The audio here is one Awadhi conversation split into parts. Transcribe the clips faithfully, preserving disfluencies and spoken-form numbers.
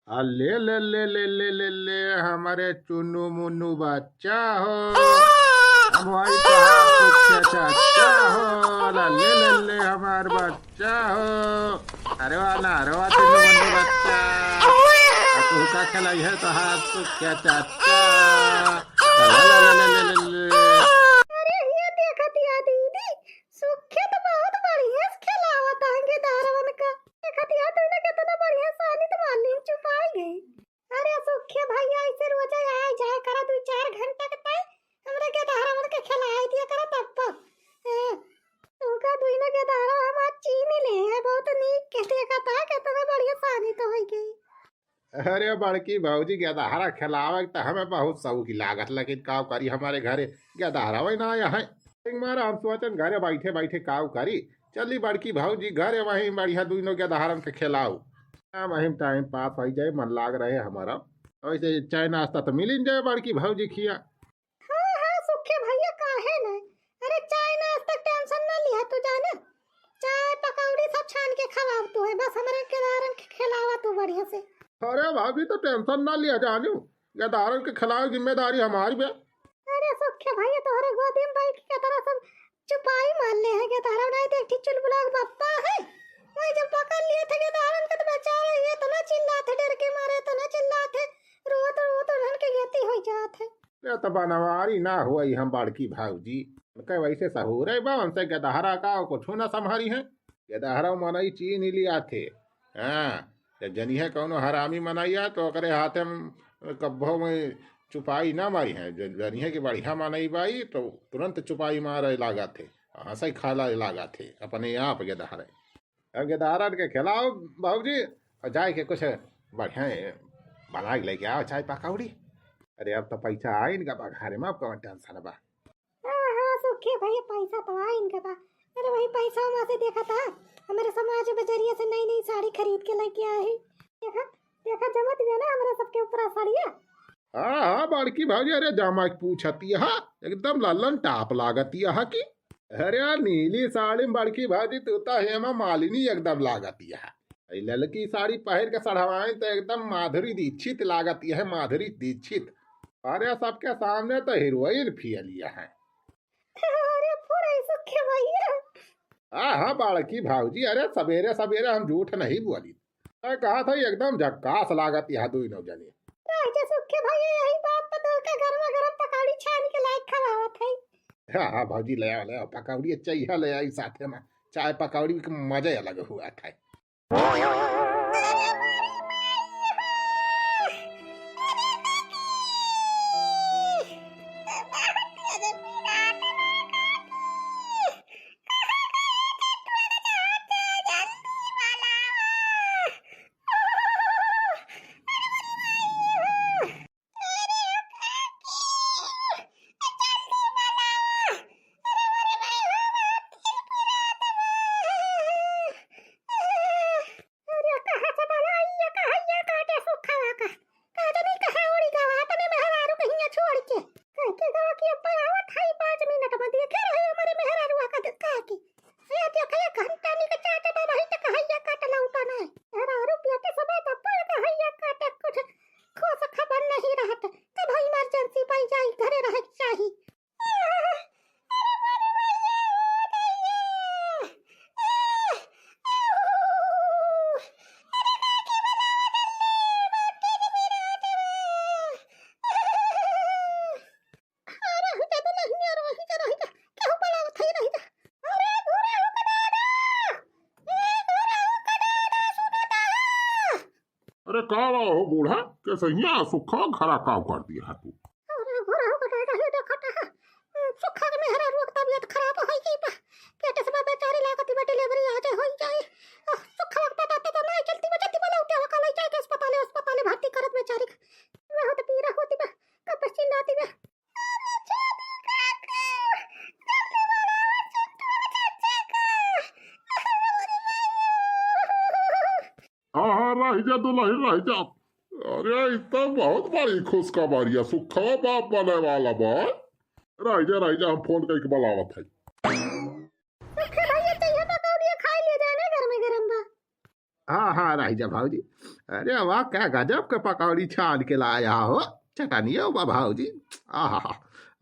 आ ले, ले, ले, हमरे चुन्नू मुन्नू बच्चा हो। अब भाई तोहार सुखे चाचा हो। ला ले, ले, ले, हमार बच्चा हो। अरे वाह ना, अरे वाह, चुन्नू मुन्नू बच्चा। आ तू का खेलाई है तोहार सुखे चाचा। ला, ला, ला। अरे ये देखत या दीदी, सुखे तो बहुत बढ़िया से खेलावत आएंगे दारवन का। देखत या तूने कितना बढ़िया सानी तो मालिन चुपाई गई। अरे सुखे भैया, ऐसे रोजे आए जाए करा दू चार घंटा के ताई, हमरा के दारवन के खेलाए दिया करा तब पर। ए, तू का दुइनो के दारा हमार चीन ले है, बहुत नीक के देखा था, कितना बढ़िया सानी तो होई गई। अरे बड़की भौजी, गेदहरा खेलावे के त हमें बहुत शौक लागत, लेकिन का करी, हमारे घरे गेदहरा वही ना आया है। एक मारा हम सोचन घरे बैठे बैठे का करी, चली बड़की भौजी घरे वहीं बढ़िया दुइनो गेदहरन के खेलाऊ। हाँ, वहीं टाइम पास हो जाए, मन लाग रहे हमारा। वैसे चाय नाश्ता तो मिल ही जाए बड़की भौजी खिया। हाँ, हाँ, सुखे भैया, काहे नहीं? अरे, चाय नाश्ता टेंशन ना लिहा तू जाने। चाय पकौड़ी सब छान के खवाब तू है, बस हमरे गेदहरन के खिलावा तू बढ़िया से। अरे भाभी, तो टेंशन ना लिहा जानू, गेदहरन के खिलावे जिम्मेदारी हमारी बे। अरे सुखे भैया, तोहरे गोदी में बैठ के तरह सब चुपाई मार ले है गेदहरा, नहीं देख ठीक चुलबुला के बप्पा है। वही जब पकड़ लिए थे गेदहरन के तो बेचारे ये इतना चिल्लात है, डर के मारे इतना चिल्लात है, रोत रोत उन्हन के गति हो जात है। ये तो बनवारी ना हुई हम बड़की भौजी। उनके वैसे सहूरे बा, उनसे गेदहरा का कुछ ना संभारी है। गेदहरा मनई चीन ही लिया थे। हाँ, जब जनिहे कौनो हरामी मनैया तो ओकरे हाथे में कब्बो में चुपाई ना मारी है। जब जनिहे कि बढ़िया मनई बाई तो तुरंत चुपाई मारे लागा थे, हंसई खाला लागा थे अपने आप गेदहरे। अब गेदहरन के खिलाओ भौजी, और जाए के कुछ बढ़िया बना के लेके आओ चाय पकौड़ी। अरे अब तो पैसा आइन का बा घरे में, अब कौन टेंशन बा। हाँ, हाँ, सुखे भैया, पैसा तो आइन का बा। अरे वही पैसा वहाँ से देखा था, हमारे समाज बजरिया से नई नई साड़ी खरीद के लेके आए हैं। देखा, देखा जमत भी है ना हमारे सबके ऊपर साड़िया। हाँ, हाँ, बड़की भौजी, अरे जमा के पूछती है, एकदम लल्लन टाप लागती है कि। अरे यार, नीली साड़ी में बड़की भौजी, तू तो हेमा मालिनी एकदम लागती है। ई ललकी साड़ी पहिर के चढ़वाइन तो एकदम माधुरी दीक्षित लागती है, माधुरी दीक्षित। अरे सबके सामने तो हीरोइन फियलिया है। अरे फुरई सुखे भैया। हाँ, हाँ, बड़की भौजी, अरे सबेरे सबेरे हम झूठ नहीं बोली। मैं कहा था एकदम झक्कास लागत यहाँ दुइनो जने। राजा सुखे भैया, यही बात पर तो का गरमा गरम पकौड़ी छान के लायक खवावत है। हाँ, हाँ, भौजी ले आओ, ले आओ, पकौड़ी चाहिए ले आई साथे में। चाय पकौड़ी के मजा अलग हुआ था। अरे कहाँ से बलाई, ये कहाँ ये काटे सुखवा का? का जानी कहाँ उड़ी गवा अपने मेहरारू कहिया छोड़ के। कह के गवा कि अब आवत है पाँच मिनट में, देखे रहे हमारे मेहरारू का द-, का की। ये देखे एक घंटा निक चाटे बा, वही तक हैया काट लौटा नहीं। मेहरारू पियते समय तो पर का हैया काटे कुछ खोस खबर नहीं रहत। कब emergency पाई जाई, घरे रहे के चाही। अरे का बा हो बूढ़ा, कैसे हियाँ सुखा घरा काव कर दिया है तू? अरे घोड़ा हो गया, ये देखो तो, हम्म, सुखा के मेहरारू के तबीयत खराब होई गई बा। पेट से बेचारी लागत बा, delivery आज होई जाई। अ, सुखा के पता तो नहीं चलती बा, जल्दी बोला उठे, ओका ले जाए के अस्पताले, अस्पताले भर्ती करत बेचारी के। बहुत पीरा होती बा, कब चिल्लाती बा। अरे छोटी काका, जल्दी बोला, चिंटू चाचा का। हाँ, हाँ, रह जा दुलही, रह जा। अरे, ई तो बहुत बड़ी खुशखबरिया, सुखवा बाप बने वाला बा। रह जा, रह जा, हम फोन करके बुलावत है। सुखा भैया, चाहिए पकौड़िया खाई ले जाने, गरमे गरम बा। हाँ, हाँ, रहि जा भौजी। अरे वाह, क्या गजब के पकौड़ी छान के लाया हो। चटनियो बा भौजी। आहा,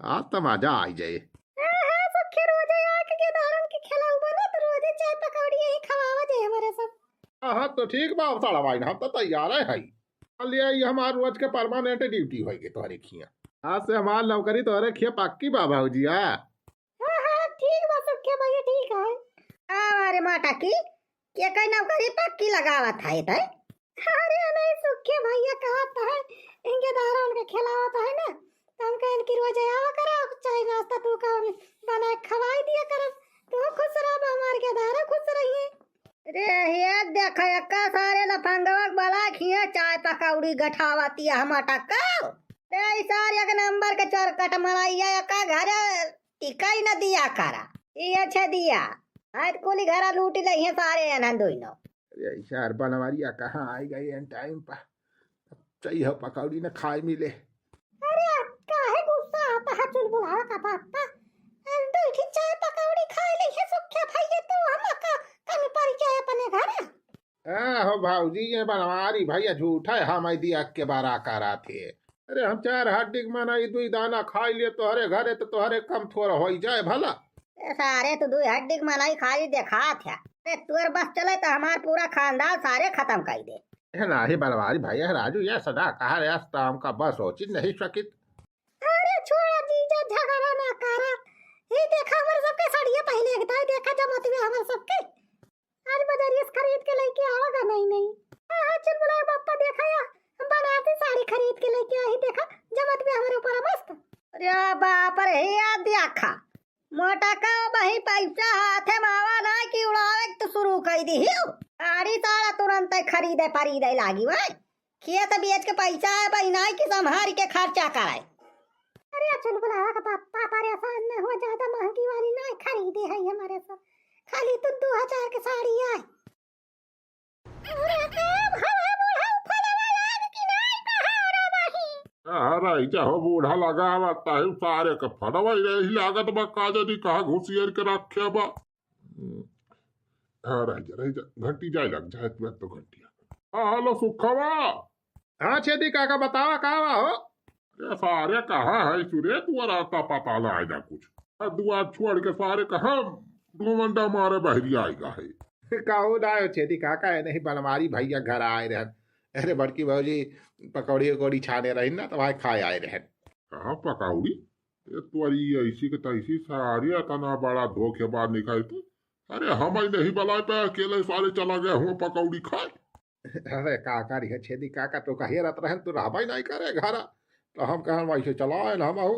आज तो मजा आई जाए। हाँ, हाँ, सुखे रोजे आके गेदहरन के खिलाऊ बना, तो रोजे चाय पकौड़ी यही खवावा जाए हमारे सब। हाँ, हाँ, तो ठीक बा, साला भाई, हम तो तैयार है, है। ले आई, हमार रोज के permanent duty होई गे तोहरे खिया। आज से हमार नौकरी तोहरे खिया पक्की बा भौजी, हाँ। हाँ, हाँ, ठीक बा, सुखे भैया, ठीक है। हाँ, अरे माँ टाकी, के कई नौकरी पक्की लगावत है तै? अरे नहीं, सुखे भैया कहत है, इनके दारा उनके खिलावत है ना, तो हम कहें कि रोज आवा करा, चाय नाश्ता तू का बना के खवाई दिया करब, तू खुश रह, हमार के दारा खुश रहिए। रे, ये देख, एक्का सारे लफंगवा के बला खिया चाय पकौड़ी गठावतिया हम अटक्का। रे, ई सारे एक नंबर के चरकट मरैया, एक्का घरे टिकाई न दिया करा। ई अच्छे दिया। आज कुली घरा लूट लइहे सारे एनहन दुइनो। अरे, ई सार बनवारिया कहाँ आई गए एन टाइम पर? अब चाहिए पकौड़ी न खाए मिले। अरे, काहे गुस्सा आता है चुलबुलावा का पापा? अरे, दो ठे चाय पकौड़ी खाए ले है सुखे भैया, तो हम का कमी पड़ जाए अपने घर? ए हो भौजी, ये बनवारी भैया झूठा है, हम दिया के बारा करा थे। अरे, हम चार हड्डी के मनई दुई दाना खाई लिए तोहरे घरे, तो तोहरे कम थोड़ा होई जाए भला। ए सारे, तू दुई हड्डी के मनई खाली देखात है। अरे, तोर बस चले तो हमार पूरा खानदान सारे खत्म कर दे। ए नाही बनवारी भैया, राजू, ये सदा कहा रे, आज तो हमका बस सोची नहीं सकित। अरे छोड़ा जीजा, झगड़ा ना करा। ये देखा हमर सबके साड़िया पहले एक दाई देखा जमत में हमर सबके। आज बजरिया से खरीद के लेके आवा गा, नहीं, नहीं। हाँ, हाँ, चुलबुलावा पापा देखा या, हम बनारसी साड़ी खरीद के लेके आई, देखा जमत में हमारे ऊपर मस्त। अरे बाप रे, ये देखा। मोटा का बही पैसा हाथे मावा ना कि उड़ावे के तो शुरू कर दी हियो। साड़ी साड़ा तुरंत खरीदे परीदे लागी वै। खेत बेच के पैसा है भाई, नाई कि संभारी के खर्चा कराए। अरे चुलबुलावा का पापा परेशान न हो, ज्यादा महंगी वाली नाई खरीदे है हमारे सब, खाली तो दो हजार के साड़ी आए। अरे का भवा बुढ़ऊ फलवा लाग कि नाई पहाड़ा बही? हाँ, रही जा हो बूढ़ा लगावत है, सारे के फलवा ही रही लागत बा, का जनी कहाँ घुसियर के रखे बा। हम्म। हाँ, रह जा, रह जा, घंटी जाए लग जाए, तुरंत तो घंटी आ गई। हाँ, हेलो सुखवा। हाँ छेदी काका, बतावा का बा हो? अरे सारे कहाँ है सुरे, दुआरा का पता ना है ना कुछ। आ, दुआर छोड़ के सारे कहाँ घुमंडा मारे बहरी आएगा है। कहू ना हो छेदी काका, है नहीं बनवारी भैया घर आए रहन। अरे बड़की भौजी पकौड़ी उकौड़ी छाने रही ना, तो वहाँ खाए आए रहन। कहाँ पकौड़ी? ए तोरी ऐसी के तैसी सारे इतना बड़ा धोखेबाज निकाल तो। अरे हम ही नहीं बलाए पे, अकेले सारे चला गए हुआ पकौड़ी खाए। अरे का करी है छेदी काका, तो कहिए रहत रहन, तू रहबे नहीं करे घर, तो हम कहन वैसे चला आए ना हम आहू।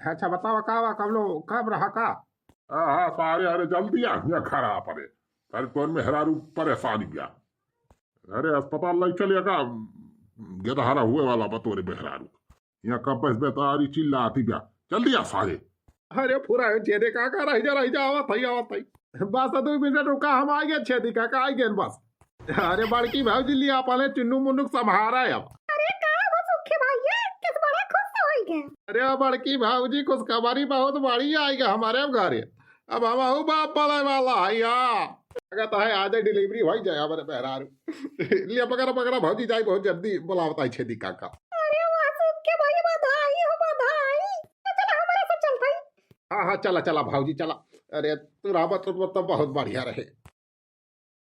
अच्छा बतावा का बा, कब लो, कब रहा का? हाँ, हाँ, सारे, अरे जल्दी आ, यहाँ घर आ पड़े। अरे तोर मेहरारू परेशान गया। अरे अस्पताल लाई चले का, गेदहरा हुए वाला बा तोरे मेहरारू। यहाँ कब बस बेतारी चिल्लाती बा, जल्दी आ सारे। अरे पूरा है छेदी काका, रह जा, रह जा, आवत है, आवत है। बस दो मिनट रुका, हम आ गए छेदी काका, आ गए बस। अरे बड़की भौजी लिया पहले चुन्नू मुन्नू के संभारा है अब। अरे का हो सुखे भैया, किस बड़ा खुश हो गए? अरे बड़की भौजी खुशखबरी बहुत बड़ी आएगा हमारे घरे। अब हम आहू बाप बने वाला है या। अगर तो है आज डिलीवरी हो जाए हमारे मेहरारू। लिया पकड़ा पकड़ा भौजी जाए, बहुत जल्दी बुलावता है छेदी काका। अरे वाह सुखे भाई, बधाई हो बधाई। तो चला हमारे साथ चलता है। हाँ हाँ चला चला भौजी चला। अरे तू रहबा तो, तो बहुत बढ़िया रहे।